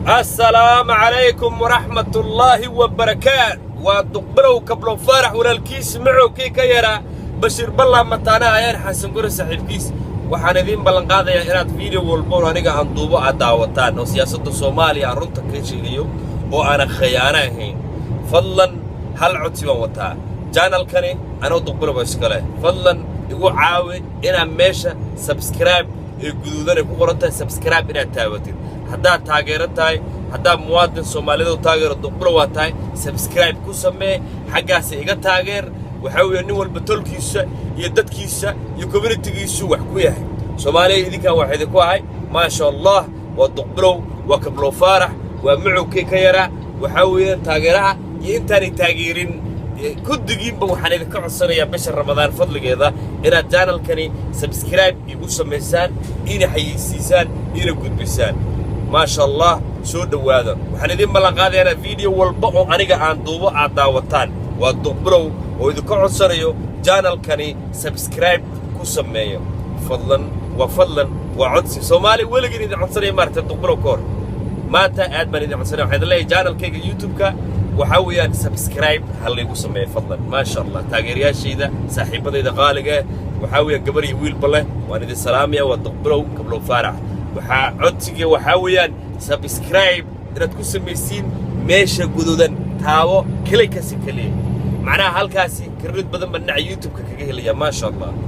Assalaamu calaykum waraxmatullaahi wabarakaat. Waa Duqbilow Kablow Faarax, walaalkiis macowkii ka yaraa Bashiir Ballaa, mataanaha ayaan Xasan Guri saaxiibkiis. Waxaan idiin ballanqaadayaa inaad video walboon aniga aan duubo aad daawataan, oo siyaasadda Soomaaliya aan runta ka sheegayo oo aanan khayaano ahayn. Fadlan, hal codsi baan wataa. Channelkani anoo Duqbilow iskale, fadlan igu caawi inaad meesha subscribe ee guduudan ay ku qoran tahay subscribe inaad taabatid. Haddaad taageero tahay, haddaad muwaadin Soomaaliyeed oo taageero Duqbilow waa tahay, subscribe ku samee xaggaasa, iga taageer. Waxaa weeye nin walba tolkiisa iyo dadkiisa iyo communitygiisu wax ku yahay. Soomaaliya, idinkaan wax idinku ahay. Maasha Allah, waa Duqbilow, waa Kablow Faarax, waa macowkii ka yaraa. Waxaa weeyaan taageeraha iyo intaanay taageerin guddigiinba, waxaan idinka codsanayaa bisha Ramadaan fadligeeda inaad channelkani subscribe igu samaysaan, ina xayeysiisaan, ina gudbisaan. Maasha Allah, soo dhowaada. Waxaan idiin ballanqaadayaa inaad video walba oo aniga aan duubo aad daawataan. Waa Duqbilow oo idinka codsanayo, channelkani subscribe ku sameeyo fadlan. Waa fadlan, waa codsi. Soomaaliya, weligiin idin codsanaya maaragtay Duqbilow ka hor. Maanta aad baan idin codsanaya. Waxaan idin leeyahay, channelkayga YouTube-ka waxaa weeyaan subscribe ha laygu sameeyo fadlan. Maasha Allah, taageerayaashayda, saaxiibadayda qaaliga eh, waxaa weeyaan gabar iyo wiilba leh, waan idin salaamaya. Waa Duqbilow Kablow Faarax. Waxaa codsiga waxaa weeyaan subscribe inaad ku samaysiin meesha guduudan taabo keliya kasi keliya. Macnaha halkaasi credit badan baan dhinaca YouTube-ka kaga helaya. Maasha Allah.